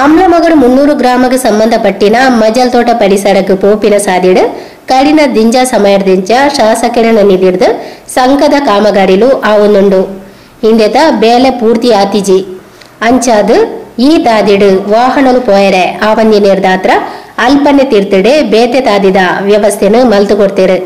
ಆಮ್ಲಮಗಡು 300 ಗ್ರಾಮಕ್ಕೆ ಸಂಬಂಧಪಟ್ಟಿನ ಮಜಲ್ ತೋಟ ಪರಿಸರಕ್ಕೆ ಪೋಪಿನ ಸಾದಿಡು ಕಡಿನ ದಿಂಜ ಸಮಯದಿಂಚ ಶಾಸಕರನ ನಿಧಿಡ್ದು ಸಂಘದ ಕಾಮಗಾರಿಲು ಆವೊಂದುಂಡು. ಇಂದೆತ ಬೇಲೆ ಪೂರ್ತಿ ಆತಿಜಿ. ಅಂಚಾದು ಈ ತಾದಿಡು ವಾಹನಲು ಪೋಯರೆ ಆವಂದಿನೇರ್ದಾತ್ರ ಅಲ್ಪನೆ ತೀರ್ತಡೆ ಬೇತೆ ತಾದಿದ ವ್ಯವಸ್ಥೆನು ಮಲ್ತು ಕೊಡ್ತೇರು.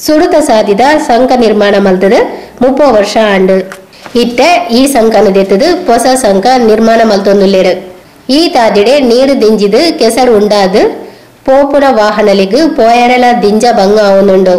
ಸುಡುತ ಸಾದಿದ ಸಂಘ ನಿರ್ಮಾಣ ಮಲ್ತದು 30 ವರ್ಷ ಆಂಡು. ಇತ್ತೆ ಈ ಸಂಘನ ದೆತ್ತದು ಹೊಸ ಸಂಘ ನಿರ್ಮಾಣ ಮಲ್ತೊಂದುಲ್ಲೇರು. ಈ ತಾದಿಡೆ ನೀರು ದಿಂಜಿದು ಕೆಸರು ಉಂಡಾದು ಪೋಪುನ ವಾಹನಲಿಗು ಪೋಯರೆಲ ದಿಂಜ ಬಂಗ ಆವೊಂದುಂಡು.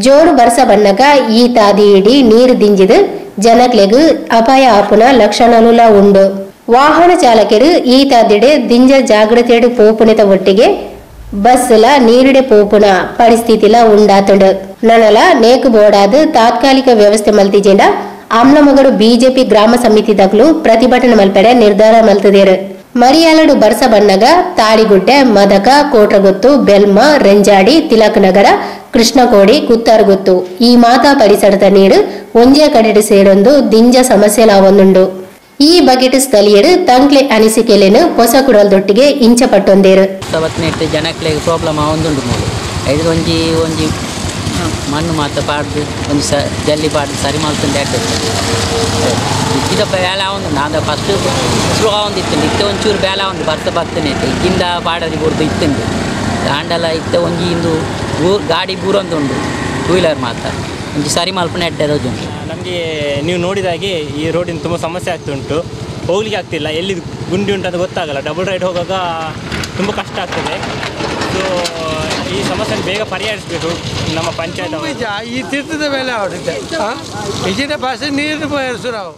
ಜೋರು ಬರ್ಸ ಬನ್ನಗ ಈ ತಾದಿ ಇಡಿ ನೀರು ದಿಂಜಿದು ಜನಕ್ಲೆಗ್ ಅಪಾಯ ಆಪುನ ಲಕ್ಷಣಲುಲ ಉಂಡು. ವಾಹನ ಚಾಲಕರು ಈ ತಾದಿಡೆ ದಿಂಜ ಜಾಗ್ರತೆಡು ಪೋಪುನೆತ ಒಟ್ಟಿಗೆ ಬಸ್ಲ ನೀರುಡೆ ಪೋಪುನ ಪರಿಸ್ಥಿತಿಲ ಉಂಡಾತುಂಡು. ನನಲ ನೇಕು ಬೋಡಾದ್ ತಾತ್ಕಾಲಿಕ ವ್ಯವಸ್ಥೆ ಮಲ್ತಿಜೆಂಡ ಆಮ್ಲಮೊಗರು ಬಿಜೆಪಿ ಗ್ರಾಮ ಸಮಿತಿ ದಕ್ಲು ಪ್ರತಿಭಟನೆ ಮಲ್ಪೆಡೆ ನಿರ್ಧಾರ ಮಲ್ತದೇರು. ಮರಿಯಾಲಡು ಬರ್ಸ ಬನ್ನಗ ತಾಡಿಗುಡ್ಡೆ, ಮದಕ, ಕೋಟ್ರಗೊತ್ತು, ಬೆಲ್ಮ, ರೆಂಜಾಡಿ, ತಿಲಕ್ ನಗರ, ಕೃಷ್ಣಕೋಡಿ, ಕುತ್ತಾರುಗೊತ್ತು ಈ ಮಾತಾ ಪರಿಸರದ ನೀರು ಒಂಜೇ ಕಡೆಡು ಸೇರೊಂದು ದಿಂಜ ಸಮಸ್ಯೆಲಾವೊಂದುಂಡು. ಈ ಬಗೆಟ್ ಸ್ಥಳೀಯರು ತಂಕ್ಲೆ ಅನಿಸಿಕೆಲೆನು ಹೊಸ ಕುಡಲ್ದೊಟ್ಟಿಗೆ ಇಂಚ ಪಟ್ಟೊಂದೇರು. ಜನಕ್ಲೆಗ್ ಪ್ರಾಬ್ಲಮ್ ಆವೊಂದುಂಡು ಮೂಲು. ಐದು ಒಂಜಿ ಒಂಜಿ ಮಣ್ಣು ಮಾತ ಪಾಡ್ದು ಒಂಜಿ ಜಲ್ಲಿ ಪಾಡ್ದು ಸರಿ ಮಲ್ತುಂಡು ಎಡ್ಡೆ. ಇಜ್ಜಿದಪ್ಪ ಬೇಲೆ ಆವೊಂದುಂಡು. ಆಂಡ ಫಸ್ಟ್ ಸ್ಲೋ ಆವೊಂದಿತ್ತುಂಡು. ಇತ್ತೆ ಒಂಚೂರು ಬೇಲೆ ಆವೊಂದು ಬರ್ಸ ಬತ್ತನೆ ಇಜ್ಜಿಂದ ಪಾಡರಿ ಬುಡ್ದು ಇತ್ತುಂಡು. ಆಂಡಲ ಇತ್ತೆ ಒಂಜಿ ಇಂದು ಗಾಡಿ ಬೂರೊಂದುಂಡು, ಟೂ ವೀಲರ್ ಮಾತ ಒಂಜಿ ಸರಿ ಮಲ್ಪುನ ಎಡ್ಡೆ ತೋಜುಂಡು. ನಮಗೆ ನೀವು ನೋಡಿದ ಹಾಗೆ ಈ ರೋಡಿನ ತುಂಬ ಸಮಸ್ಯೆ ಆಗ್ತುಂಟು. ಹೋಗ್ಲಿಕ್ಕೆ ಆಗ್ತಿಲ್ಲ, ಎಲ್ಲಿ ಗುಂಡಿ ಉಂಟು ಅಂತ ಗೊತ್ತಾಗಲ್ಲ. ಡಬಲ್ ರೈಡ್ ಹೋಗುವಾಗ ತುಂಬ ಕಷ್ಟ ಆಗ್ತದೆ. ಸೊ ಈ ಸಮಸ್ಯೆಯನ್ನು ಬೇಗ ಪರಿಹರಿಸಬೇಕು ನಮ್ಮ ಪಂಚಾಯತ್. ಈ ತೀರ್ಥದ ಮೇಲೆ ಅವರಿದ್ದೆ ಇಜಿನ ಭಾಷೆ ನೀರು ಪರಿಹರಿಸು ನಾವು.